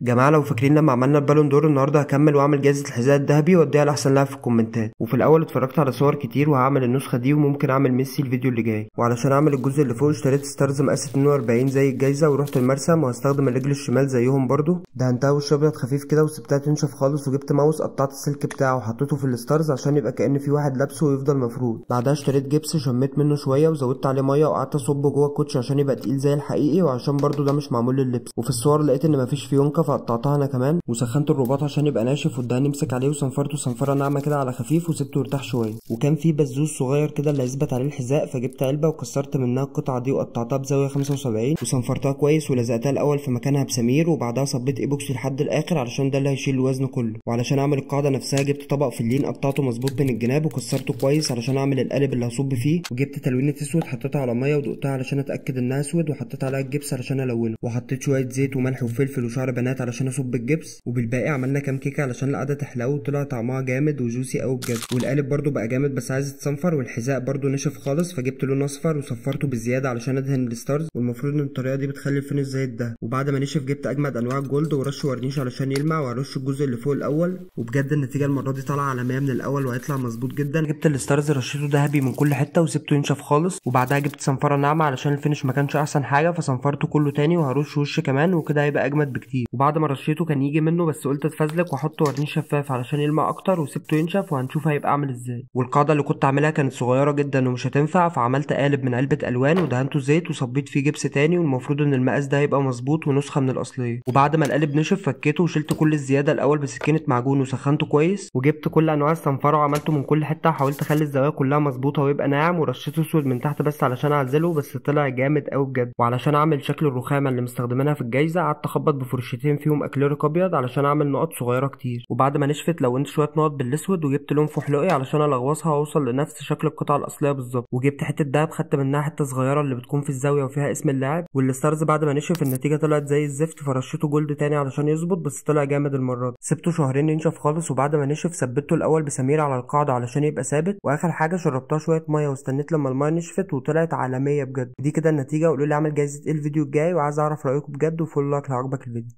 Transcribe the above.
جماعة لو فاكرين لما عملنا ال Ballon d'Or النهارده هكمل واعمل جائزة الحذاء الذهبي واديها لاحسن لاعب في الكومنتات. وفي الاول اتفرجت على صور كتير وهعمل النسخة دي وممكن اعمل ميسي الفيديو اللي جاي. وعلشان اعمل الجزء اللي فوق اشتريت stars مقاس 42 زي الجايزة ورحت المرسم وهستخدم الرجل الشمال زيهم برضو. دهنتها وش ابيض خفيف كده وسبتها تنشف خالص، وجبت ماوس قطعت السلك بتاعه وحطيته في ال stars عشان يبقى كأن في واحد لابسه ويفضل مفرود. بعدها اشتريت جبس شميت منه شوية وزودت عليه مية وقعدت اصبه جوه الكوتش عشان يبقى تقيل زي الحقيقي، وعشان برضو ده مش معمول لللبس. وفي الصور لقيت ان مفيش فيونكه فقطعتها انا كمان، وسخنت الرباط عشان يبقى ناشف والدهان يمسك عليه، وصنفرته صنفره ناعمة كده على خفيف وسبته يرتاح شوية. وكان في بزوز صغير كده اللي هيثبت عليه الحذاء، فجبت علبة وكسرت منها القطعة دي وقطعتها بزاوية 75 وصنفرتها كويس ولزقتها الاول في مكانها بسمير، وبعدها صبيت ايبوكسي لحد الاخر علشان ده اللي هيشيل الوزن كله. وعلشان اعمل القاعدة نفسها جبت طبق فلين قطعته مظبوط من الجناب وكسرته كويس علشان اعمل القالب اللي هصب فيه، وجبت تلوينه اسود حطيتها على مية ودقتها علشان اتاكد انها اسود، وحطيت عليها الجبس علشان الونه، وحطيت شوية زيت وملح وفلفل وشعر بنات علشان اصب الجبس. وبالباقي عملنا كام كيكة علشان القعدة تحلو وطلع طعمها جامد و juicy قوي بجد. والقالب برده بقى جامد بس عايز يتصنفر، والحذاء برده نشف خالص فجبت لون اصفر وصفرته بالزيادة علشان ادهن ال stars، والمفروض ان الطريقة دي بتخلي ال finish زي ده. وبعد ما نشف جبت اجمد انواع ال gold ورش ورنيش علشان يلمع، وهرش الجزء اللي فوق الاول. وبجد النتيجة المرة دي طالعه عالمية من الاول وهيطلع مظبوط جدا. جبت ال stars رشيته ذهبي من كل حتة وسبته ينشف خالص، وبعدها جبت صنفره ناعمة علشان ال finish ما كانش احسن حاجة فصنفرته كله تاني، وهرش وش كمان وكده هيبقى اجمد بكتير. وبعد ما رشيته كان يجي منه بس قلت اتفزلك واحط ورنيش شفاف علشان يلمع اكتر، وسبته ينشف وهنشوف هيبقى عامل ازاي. والقاعدة اللي كنت عاملها كانت صغيرة جدا ومش هتنفع، فعملت قالب من علبة الوان ودهنته زيت وصبيت فيه جبس تاني، والمفروض ان المقاس ده هيبقى مظبوط ونسخة من الاصلية. وبعد ما القالب نشف فكيته وشلت كل الزيادة الاول بسكينة معجون وسخنته كويس، وجبت كل انواع الصنفره وعملته من كل حتة، وحاولت اخلي الزوايا كلها مظبوطة ويبقى ناعم، ورشيته اسود من تحت بس علشان اعزله، بس طلع جامد قوي بجد. وعلشان اعمل شكل الرخامه اللي مستخدمينها في الجايزة قعدت اخبط بفرشتين فيهم اكليريك ابيض علشان اعمل نقط صغيرة كتير. وبعد ما نشفت لونت شوية نقط بالاسود، وجبت لون فحلوقي علشان الغوصها واوصل لنفس شكل القطعة الاصلية بالظبط. وجبت حتة دهب خدت منها حتة صغيرة اللي بتكون في الزاوية وفيها اسم اللاعب. وال stars بعد ما نشف النتيجة طلعت زي الزفت، فرشيته gold تاني علشان يظبط، بس طلع جامد المرة دي. سبته شهرين ينشف خالص، وبعد ما نشف ثبته الاول بسمير على القاعدة علشان يبقى ثابت، واخر حاجة شربتها شوية مية واستنيت لما المية نشفت وطلعت عالمية بجد. دي كده النتيجة. وقولوا لي اعمل جايزة ايه الفيديو الجاي، وعايز اعرف رايكم بجد، و follow like لو عجبك الفيديو.